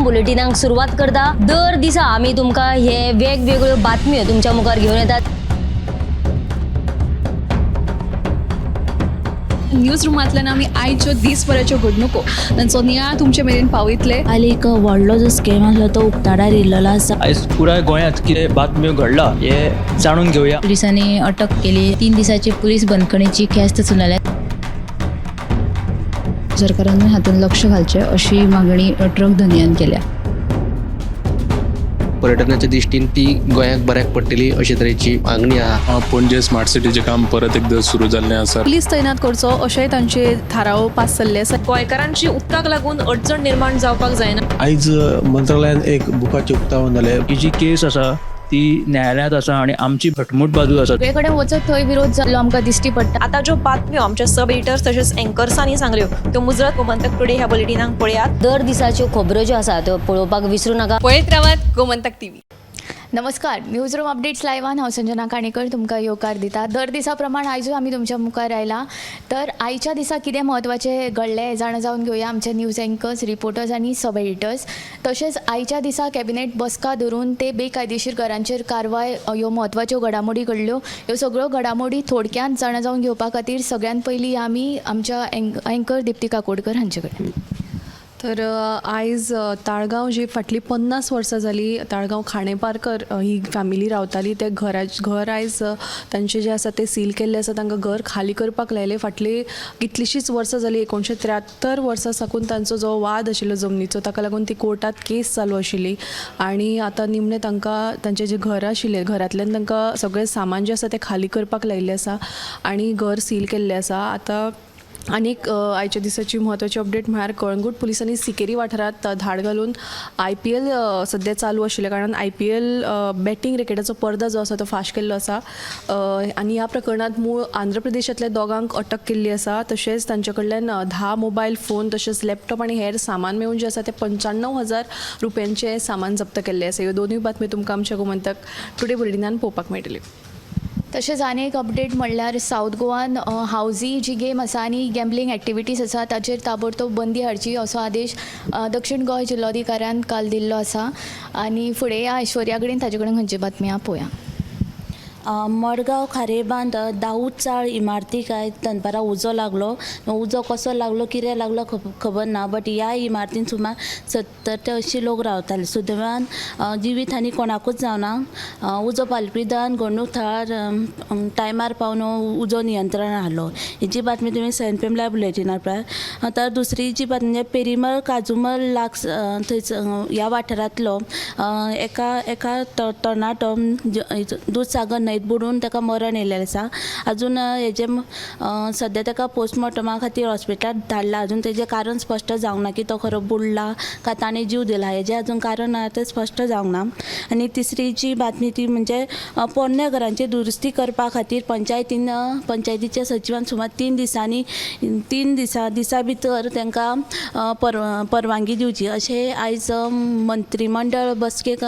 बुलेटिनाक सुरवात करता. दर दिसा आमी तुमकां हे वेगवेगळ्यो बातम्यो तुमच्या मुखार घेवन येतात. न्यूज रुमांतल्यान आमी आयच्यो दीसभराच्यो घडणुको तांचो नियाळ तुमचे मेरेन पावयतले. काल एक व्हडलो जो स्कॅम आसलो तो उक्ताडार येयल्लो आसा. आयज पुराय गोंयांत कितें बातम्यो घडला हे जाणून घेवया. पुलिसांनी अटक केली. 3 दिसाची पुलीस बंदखणीची ख्यास्त सुनावल्या. सरकारान हातूंत लक्ष घालचें अशी मागणी ट्रक धनयान केल्या. पर्यटनाच्या दृश्टीन ती गोंयाक बऱ्याक पडटली अशे तरेची मागणी आहा. पणजे स्मार्ट सिटीचें काम परत एकदां सुरू जाल्लें आसा. पुलीस तैनात करचो अशेंय तांचे थाराव पास जाल्ले आसा. गोंयकारांची उदकाक लागून अडचण निर्माण जावपाक जायना. आयज मंत्रालयान एक बुकाचें उक्तावण जालें. ही जी केस आसा ती न्यायालयांत आसा आनी आमची घटमूट बाजू आसा. सगळे कडेन वचत थंय विरोध जाल्लो आमकां दिश्टी पडटा. आतां ज्यो बातम्यो आमच्या सब एडिटर्स तशेंच एंकर्सांनी सांगल्यो त्यो मुजरत गोमंतक टुडे ह्या बुलेटिनाक पळयात. दर दिसाच्यो खबरो ज्यो आसा त्यो पळोवपाक विसरू नाका. पळयत रावात गोमंतक टीव्ही. नमस्कार, न्यूज रूम अपडेट्स लायव्हान हांव संजना काणेकर तुमकां येवकार दिता. दर दिसा प्रमाण आयजूय आमी तुमच्या मुखार आयला. तर आयच्या दिसा कितें म्हत्वाचें घडलें हें जाणा जावन घेवया आमचे न्यूज एंकर्स, रिपोर्टर्स आनी सब एडिटर्स. तशेंच आयच्या दिसा कॅबिनेट बसका धरून ते बेकायदेशीर घरांचेर कारवाय ह्यो म्हत्वाच्यो घडामोडी घडल्यो. ह्यो सगळ्यो घडामोडी थोडक्यांत जाणा जावन घेवपा खातीर सगळ्यात पयलीं आमी आमच्या एंकर दिप्ती काकोडकर हांचे कडेन. तर आयज ताळगांव जी फाटलीं 50 वर्सां जाली ताळगांव खाणेपारकर ही फॅमिली रावताली ते घर आयज तांचें जें आसा तें सील केल्लें आसा. तांकां घर खाली करपाक लायलें. फाटलीं कितलींशींच वर्सां जालीं 1973 वर्सां साकून तांचो जो वाद आशिल्लो जमनीचो ताका लागून ती कोर्टात केस चालू आशिल्ली आनी आतां निमणें तांकां तांचें जें घर आशिल्लें घरांतल्यान तांकां सगळें सामान जें आसा तें खाली करपाक लायिल्लें आसा आनी घर सील केल्लें आसा. आतां आनीक आयच्या दिसाची म्हत्वाची अपडेट म्हळ्यार कळंगूट पुलिसांनी सिकेरी वाठारांत धाड घालून IPL सद्या चालू आशिल्ल्या कारणान IPL batting रॅकेटाचो पर्दा जो आसा तो फाश केल्लो आसा. आनी ह्या प्रकरणांत मूळ आंध्र प्रदेशांतल्या दोगांक अटक केल्ली आसा. तशेंच तांचे कडल्यान 10 मोबायल फोन तशेंच लॅपटॉप आनी हेर सामान मेळून जें आसा तें 95,000 रुपयांचें सामान जप्त केल्लें आसा. ह्यो दोनूय बातम्यो तुमकां आमच्या गोमंतक टुडे बुलेटिनान पळोवपाक मेळटल्यो. तशेंच आनी एक अपडेट म्हणल्यार सावथ गोवान हावजी जी गेम आसा आनी गॅम्बलिंग एक्टिविटीज आसा ताचेर ताबडतोब बंदी हाडची असो आदेश दक्षिण गोंय जिल्लोधिकाऱ्यान काल दिल्लो आसा. आनी फुडें या ऐश्वर्या कडेन, ताचे कडेन खंयची बातमी आहा पळोवया. मडगांव खारेबांद दाऊद चाळ इमारतीक आयज दनपारां उजो लागलो. उजो कसो लागलो कितें लागलो खबर ना, बट ह्या इमारतीन सुमार 70 ते 80 लोक रावताले. सुदैवान जिवीत हानी कोणाकूच जावना. उजो पालपी दळान घडणूक थळार टायमार पावन उजो नियंत्रणान हाडलो. हेजी बातमी तुमी 7 PM live बुलेटिनार पळयात. तर दुसरी जी बातमी म्हणजे पेरिमल काजुमल लागस थंयच ह्या वाठारांतलो एका तरणाटो दुदसागर न्हंयत बुडून ताका मरण येयल्लें आसा. अजून हेजें सद्या ताका पोस्टमॉर्टमा खातीर हॉस्पिटलांत धाडला. अजून तेजें कारण स्पश्ट जावंक ना की तो खरो बुडला काय ताणें जीव दिला, हेजें अजून कारण आहा तें स्पश्ट जावंक ना. आनी तिसरी जी बातमी ती म्हणजे पोरण्या घरांची दुरुस्ती करपा खातीर पंचायतीच्या सचिवान सुमार 3 दिसांनी 3 दिसा भितर तांकां परवानगी दिवची अशें आयज मंत्रीमंडळ बसकेक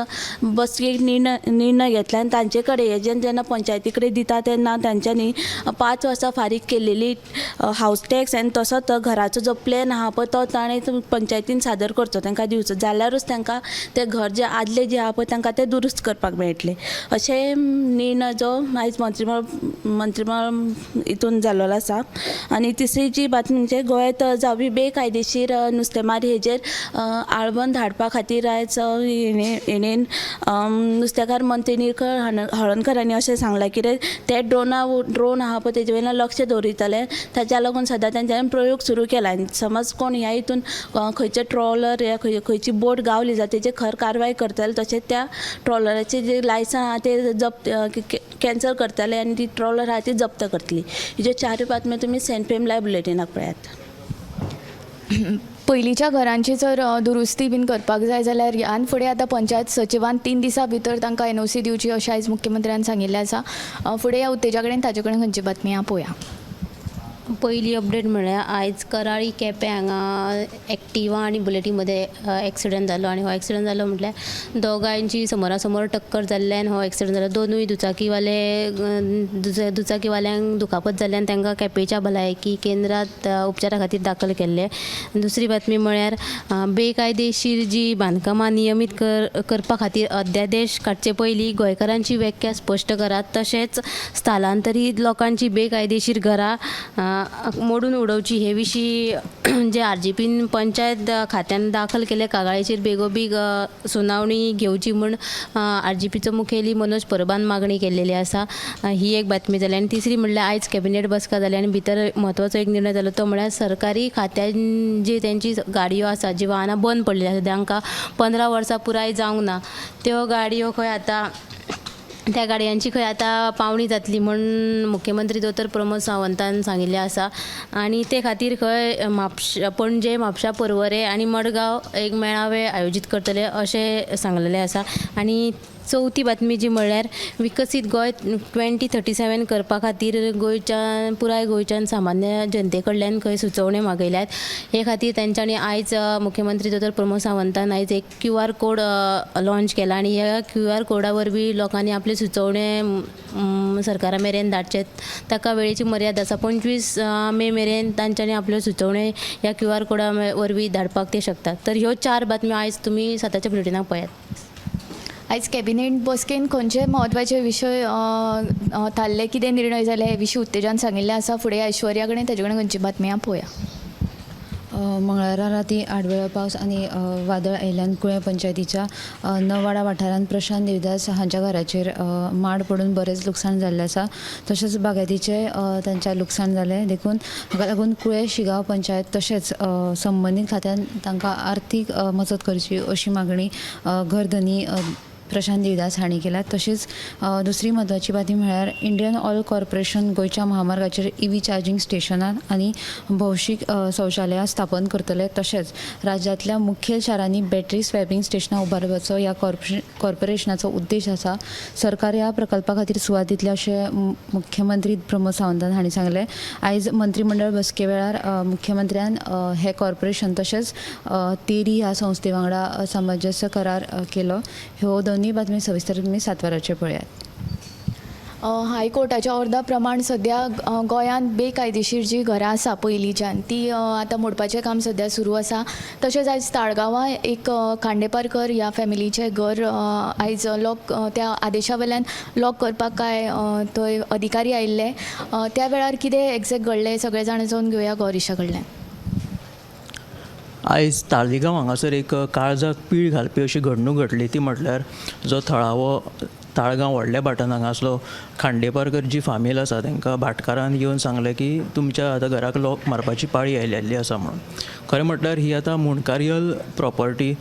निर्णय घेतला. आनी तांचे कडेन हेजें जेन्ना पंचायती कडेन दिता तेन्ना तांच्यांनी 5 वर्सां फारीक केलेली हावस टॅक्स आनी तसोच घराचो जो प्लॅन आहा पळय तो ताणें पंचायतीन सादर करचो, तांकां दिवचो, जाल्यारूच तांकां तें घर जें आदलें जें आहा पळय तांकां तें दुरुस्त करपाक मेळटलें अशें निर्णय जो आयज मंत्रीमंडळ हितून जाल्लो आसा. आनी तिसरी जी बातमी म्हणजे गोंयांत जावपी बेकायदेशीर नुस्तेमारी हेजेर आळबंद हाडपा खातीर आयज हेणेन नुस्तेकार मंत्री निळकंठ हळर्णकर हांणी अशें सांगलां कितें ते ड्रोन आहा पळय तेजे वयल्यान लक्ष दवरितले, ताच्या लागून सदां तेंच्यांनी प्रयोग सुरू केला. आनी समज कोण ह्या हितून खंयचे ट्रॉलर या खंयची बोट गावली जाल्यार तेजेर खर कारवाय करतले, तशेंच त्या ट्रॉलराचें जें लायसन आहा तें जप्त कॅन्सल करतले आनी ती ट्रॉलर आहा ती जप्त करतली. ह्यो चारूय बातम्यो तुमी 7 PM live बुलेटिनाक पळयात. पयलींच्या घरांची जर दुरुस्ती बीन करपाक जाय जाल्यार ह्यान फुडें आतां पंचायत सचिवान 3 दिसां भितर तांकां NOC दिवची अशें आयज मुख्यमंत्र्यान सांगिल्लें आसा. फुडें ह्या उत्तेजा कडेन ताचे कडेन खंयची बातमी आहा पळोवया. पयली अपडेट म्हळ्यार आयज कराळी केपें हांगा एक्टिवा आनी बुलेटी मदें एक्सिडंट जालो आनी हो एक्सिडंट जालो म्हटल्यार दोगांयची समोरा समोर टक्कर जाल्ल्यान हो एक्सिडंट जालो. दोनूय दुचाकीवाले दुचाकीवाल्यांक दुखापत जाल्ल्यान तांकां केपेंच्या भलायकी केंद्रांत उपचारा खातीर दाखल केल्ले. दुसरी बातमी म्हळ्यार बेकायदेशीर जी बांदकामां नियमीत करपा खातीर अध्यादेश काडचे पयलीं गोंयकारांची व्याख्या स्पश्ट करात, तशेंच स्थलांतरीत लोकांची बेकायदेशीर घरां मोडून उडोवची हे विशीं जे आरजीपीन पंचायत खात्यान दाखल केल्ले कागाळीचेर बेगोबेग सुनावणी घेवची म्हूण आरजीपीचो मुखेली मनोज परबान मागणी केल्लेली आसा. ही एक बातमी जाली. आनी तिसरी म्हणल्यार आयज कॅबिनेट बसका जाली आनी भितर म्हत्वाचो एक निर्णय जालो तो म्हळ्यार सरकारी खात्यान जी तेंची गाडयो आसा, जी वाहनां बंद पडलेली आसा, तांकां 15 वर्सां पुराय जावंक ना, त्यो गाडयो खंय आतां त्या गाडयांची खंय आतां पावणी जातली म्हूण मुख्यमंत्री दोतोर प्रमोद सावंतान सांगिल्लें आसा. आनी ते खातीर खंय म्हापशा, पणजे, म्हापशा, पर्वरे आनी मडगांव एक मेळावे आयोजीत करतले अशें सांगलेलें आसा. आनी चवथी बातमी जी म्हळ्यार विकसीत गोंय 2037 करपा खातीर गोंयच्यान, पुराय गोंयच्यान सामान्य जनते कडल्यान खंय सुचोवण्यो मागयल्यात. हे खातीर तेंच्यांनी आयज मुख्यमंत्री दोतोर प्रमोद सावंतान आयज एक QR code launch केला आनी ह्या QR कोडा वरवीं लोकांनी आपले सुचोवणे सरकारा मेरेन धाडचे. ताका वेळेची मर्यादा आसा, 25 मे मेरेन तांच्यांनी आपल्यो सुचोवणे ह्या QR कोडा वरवीं धाडपाक ते शकतात. तर ह्यो 4 बातम्यो आयज तुमी 7च्या बुलेटिनाक पळयात. आयज कॅबिनेट बसकेन खंयचे म्हत्वाचे विशय थारले, कितें निर्णय जाले हे विशीं उत्तेजान सांगिल्लें आसा. फुडें ऐश्वर्या कडेन, ताजे कडेन खंयची बातमी आहा पळोवया. मंगळारा राती आडवेळो पावस आनी वादळ आयिल्ल्यान कुळें पंचायतीच्या नवाडा वाठारांत प्रशांत देवदास हांच्या घराचेर माड पडून बरेंच लुकसाण जाल्लें आसा. तशेंच बागायतीचें तांच्या लुकसाण जालें. देखून हाका लागून कुळें शिगांव पंचायत तशेंच संबंदीत खात्यान तांकां आर्थीक मजत करची अशी मागणी घरधनी प्रशांत देवदास हांणी केल्या. तशेंच दुसरी म्हत्वाची बातमी म्हळ्यार इंडियन ऑयल कॉर्पोरेशन गोंयच्या महामार्गाचेर EV charging स्टेशनां आनी भौशीक शौचालयां स्थापन करतले. तशेंच राज्यांतल्या मुखेल शारांनी बॅटरी स्वॅपिंग स्टेशनां उबारपाचो ह्या कॉर्पोरेशनाचो उद्देश आसा. सरकार ह्या प्रकल्पा खातीर सुवात दितले अशें मुख्यमंत्री प्रमोद सावंत हांणी सांगलें. आयज मंत्रीमंडळ बसके वेळार मुख्यमंत्र्यान हें कॉर्पोरेशन तशेंच तेरी ह्या संस्थे वांगडा सामंजस्य करार केलो. ह्यो दोनूय बातमी सविस्तर तुमी 7 वरांचेर पळयात. हायकोर्टाच्या ऑर्डा प्रमाण सद्या गोंयांत बेकायदेशीर जी घरां आसा पयलींच्यान ती आतां मोडपाचें काम सद्या सुरू आसा. तशेंच आयज ताळगांवां एक खांडेपारकर ह्या फॅमिलीचें घर आयज लॉक, त्या आदेशा वयल्यान लॉक करपाक काय थंय अधिकारी आयिल्ले. त्या वेळार कितें एग्जॅक्ट घडलें सगळें जाणा जावन घेवया गौरीशा कडल्यान. आयज तालिगांव हांगासर एक काळजाक पीळ घालपी अशी घडणूक घडली. ती म्हटल्यार जो थळावो ताळगांव व्हडल्या भाटान हांगा आसलो खांडेपारकर जी फामील आसा तांकां भाटकारान येवन सांगलें की तुमच्या आतां घराक लॉक मारपाची पाळी आयिल्ली आसा म्हणून. खरें म्हटल्यार ही आतां मुंडकारियल प्रॉपर्टी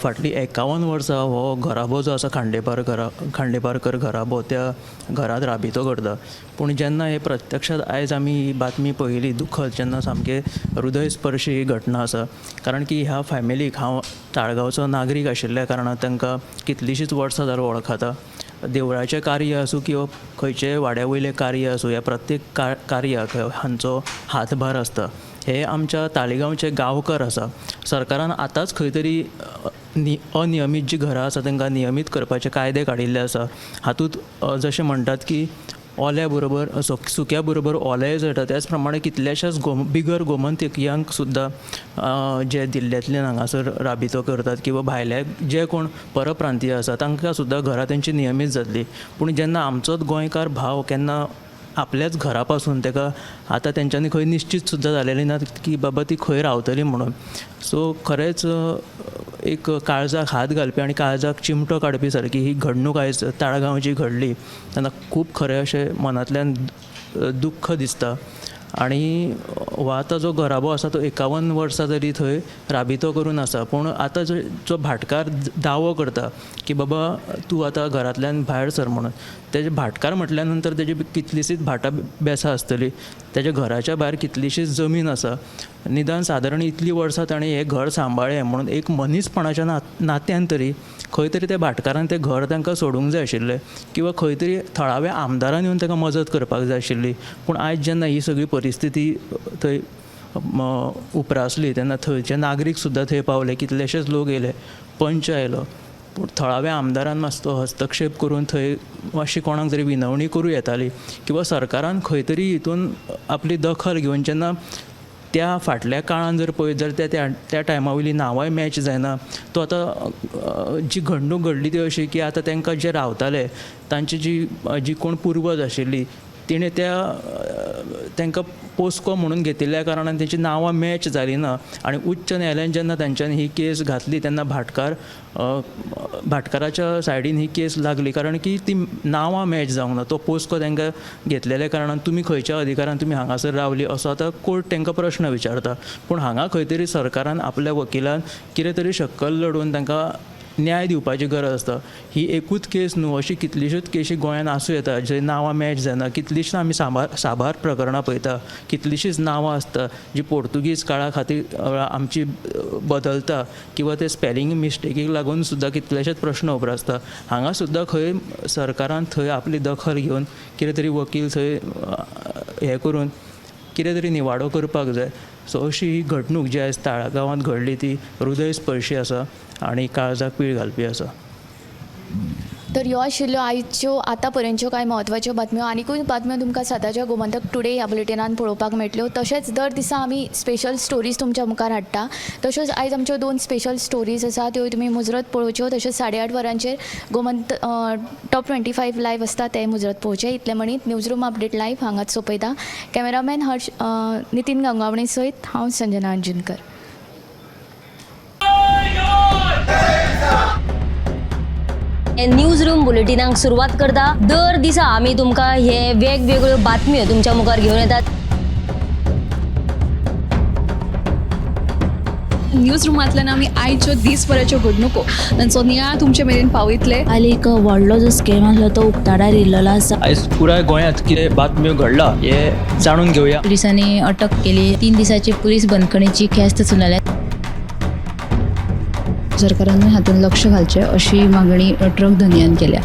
फाटलीं 51 वर्सां हो घराबो जो आसा खांडेपारकर घराबो त्या घरांत राबितो करता. पूण जेन्ना हे प्रत्यक्षांत आयज आमी ही बातमी पळयली, दुखद, जेन्ना सामकें हृदयस्पर्शी ही घटना आसा. कारण की ह्या फॅमिलीक हांव ताळगांवचो नागरीक आशिल्ल्या कारणान तांकां कितलींशींच वर्सां जालीं वळखता. देवळाचें कार्य आसूं किंवा खंयचेय वाड्या वयलें कार्य आसूं, ह्या प्रत्येक कार्याक हांचो हातभार आसता. हे आमच्या तालिगांवचे गांवकर आसा. सरकारान आतांच खंय तरी अनियमीत जी घरां आसा तांकां नियमीत करपाचे कायदे काडिल्ले आसा. हातूंत जशें म्हणटात की ओल्या बरोबर सुक्या बरोबर ओलेंय जळटा, त्याच प्रमाणे कितल्याशाच बिगर गोमंतकियांक सुद्दां जे दिल्ल्यांतल्यान हांगासर राबितो करतात किंवा भायले जे कोण परप्रांतीय आसा तांकां सुद्दां घरां तेंची नियमीत जातली. पूण जेन्ना आमचोच गोंयकार भाव केन्ना आपल्याच घरा पासून ताका आतां तेंच्यांनी खंय निश्चीत सुद्दां जालेली ना की बाबा ती खंय रावतली म्हणून. सो खरेंच एक काळजाक हात घालपी आनी काळजाक चिमटो काडपी सारकी ही घडणूक आयज ताळगांव जी घडली तेन्ना खूब खरें अशें मनांतल्यान दुख्ख दिसता. आनी हो आतां जो घराबो आसा तो 51 वर्सां तरी थंय राबितो करून आसा. पूण आतां जो भाटकार दावो करता की बाबा तूं आतां घरांतल्यान भायर सर म्हणून, तेजे भाटकार म्हटल्या नंतर तेजी कितलीशींच भाटां बेसां आसतलीं, तेज्या घराच्या भायर कितलीशीच जमीन आसा. निदान सादारण इतलीं वर्सां ताणें हें घर सांबाळ्ळें म्हणून एक मनीसपणाच्या नात्यान तरी खंय तरी त्या भाटकारान तें घर तांकां सोडूंक जाय आशिल्लें किंवा खंय तरी थळाव्या आमदारान येवन ताका मजत करपाक जाय आशिल्ली. पूण आयज जेन्ना ही सगळी परिस्थिती परिस्थिती थंय उप्रासली तेन्ना थंयचे नागरीक सुद्दां थंय पावले, कितलेशेच लोक येयले, पंच आयलो, पूण थळाव्या आमदारान मातसो हस्तक्षेप करून थंय मातशी कोणाक तरी विनवणी करूं येताली किंवा सरकारान खंय तरी हितून आपली दखल घेवन जेन्ना त्या फाटल्या काळान जर पळयत जाल्यार त्या त्या टायमा वयली नांवांय मॅच जायना. तो आतां जी घडणूक घडली ती अशी की आतां तांकां जे रावताले तांची जी जी कोण पुर्वज आशिल्ली तिणें त्या तांकां पोसको म्हणून घेतिल्ल्या कारणान तेंची नांवां मॅच जाली ना आनी उच्च न्यायालयान जेन्ना तांच्यांनी ही केस घातली तेन्ना भाटकाराच्या सायडीन ही केस लागली, कारण की ती नांवां मॅच जावंक ना. तो पोसको तांकां घेतलेल्या कारणान तुमी खंयच्या अधिकारान तुमी हांगासर रावली असो आतां कोर्ट तांकां प्रश्न विचारता. पूण हांगा खंय तरी सरकारान आपल्या वकिलान कितें तरी शक्कल लडोवन तांकां न्याय दिवपाची गरज आसता. ही एकूच केस न्हू, अशी कितलीश्योच केशी गोंयांत आसूं येता जंय नांवां मॅच जायना. कितलींशींच आमी साबार प्रकरणां पळयता, कितलींशींच नांवां आसता जी पोर्तुगीज काळा खातीर आमची बदलता किंवा ते स्पेलिंग मिस्टेकीक लागून सुद्दां कितलेशेच प्रश्न उप्रासता. हांगा सुद्दां खंय सरकारान थंय आपली दखल घेवन कितें तरी वकील थंय हें करून कितें तरी निवाडो करपाक जाय. सो अशी ही घडणूक जी आयज ताळगांवांत घडली ती हृदयस्पर्शी आसा आनी काळजाक पीळ घालपी आसा. तर ह्यो आशिल्ल्यो आयच्यो आतां पर्यंतच्यो कांय म्हत्वाच्यो बातम्यो. आनिकूय बातम्यो तुमकां सदांच्या गोमंतक टुडे ह्या बुलेटिनान पळोवपाक मेळटल्यो. तशेंच दर दिसा आमी स्पेशल स्टोरीज तुमच्या मुखार हाडटा. तश्योच आयज आमच्यो 2 स्पेशल स्टोरीज आसा त्यो तुमी मुजरत पळोवच्यो. तशेंच 8:30 वरांचेर गोमंत टॉप 25 लायव्ह आसता ते मुजरत पळोवचे. इतलें म्हणीत न्यूज रूम अपडेट लायव्ह हांगाच सोंपयता. कॅमेरामॅन हर्ष नितीन गंगावणे सयत हांव संजना अंजुनकर. न्यूज रूम बुलेटिनाक सुरवात करता. दर दिसा आमी तुमकां हे वेगवेगळ्यो बातम्यो तुमच्या मुखार घेवन येतात. न्यूज रुमांतल्यान आमी आयच्यो दीसभराच्यो घडणुको तांचो नियाळ तुमचे मेरेन पावयतले. आनी एक व्हडलो जो स्कॅम आसलो तो उक्ताडार येयल्लो आसा. आयज पुराय गोंयांत कितें बातम्यो घडला हें जाणून घेवया. पुलिसांनी अटक केली. 3 दिसाची पुलीस बंदखणीची ख्यास्त सुनायल्या. सरकारान हातूंत लक्ष घालचें अशी मागणी ट्रक धनयान केल्या.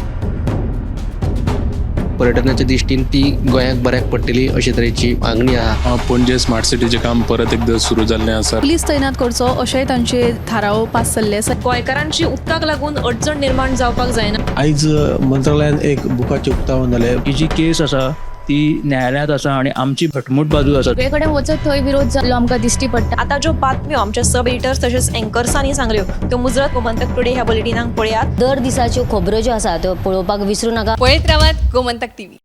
पर्यटनाच्या दृश्टीन ती गोंयाक बऱ्याक पडटली अशे तरेची मागणी आहा. पणजे स्मार्ट सिटीचें काम परत एकदां सुरू जाल्लें आसा. पुलीस तैनात करचो अशेंय तांचे थाराव पास जाल्ले आसा. गोंयकारांची उदकाक लागून अडचण निर्माण जावपाक जायना. आयज मंत्रालयान एक बुकाचें उक्तावण जालें. ही जी केस आसा ती न्यायालयांत आसा आनी आमची घटमूट बाजू आसा. सगळे कडेन वचत थंय विरोध जाल्लो आमकां दिश्टी पडटा. आतां ज्यो बातम्यो आमच्या सब एडिटर्स तशेंच एंकर्सांनी सांगल्यो त्यो मुजरत गोमंतक टुडे ह्या बुलेटिनाक पळयात. दर दिसाच्यो खबरो ज्यो आसा त्यो पळोवपाक विसरूं नाका. पळयत रावात गोमंतक टीव्ही.